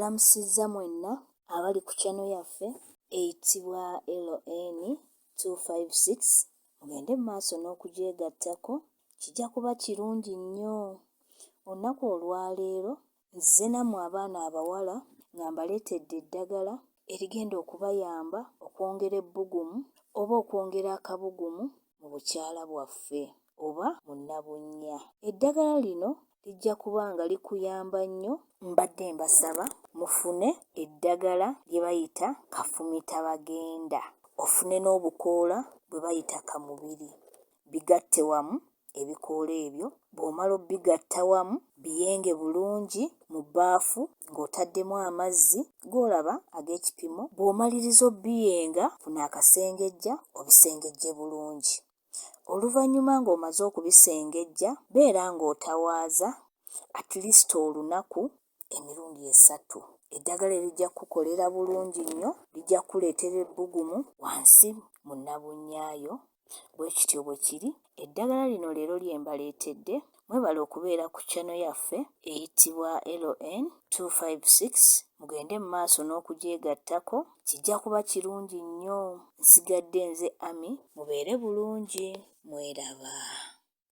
Mbalamusizza mwenna abali ku channel yaffe eyitibwa LN 256. Mugende mu maaso n'okugyegattako, kijja kuba kirungi nnyo. Olunaku olwaleero nzize nammwe abaana abawala nga mbaleetedde eddagala erigenda okubayamba okwongera ebbugumu oba okwongera akabugumu mu bukyala bwaffe oba mu nnabunnya. Eddagala lino lijja kuba nga likuyamba nnyo. Mbadde mbasaba mufune eddagala lye bayita kafumitabagenda, ofune n'obukoola bwe bayita kamubiri, bigatte wamu ebikoola ebyo. Bw'omala obbigatta wamu, biyenge bulungi mu bbaafu ng'otaddemu amazzi g'olaba ag'ekipimo. Bw'omaliriza obbiyenga, funa akasengejja obisengejje bulungi. Oluvannyuma ng'omaze okubisengejja, beera ng'otawaaza at least olunaku emirundi esatu. Eddagala eryo lijja kukukolera bulungi nnyo, lijja kukuleetera ebbugumu wansi mu nnabunnya yo. Bwe kityo bwe kiri. Eddagala lino leero lye mbaleetedde. Mwebale okubeera ku channel yaffe eyitibwa LN 256. Mugende mu maaso n'okugyegattako, kijja kuba kirungi nnyo. Nsigadde nze Ami, mubeere bulungi, mweraba.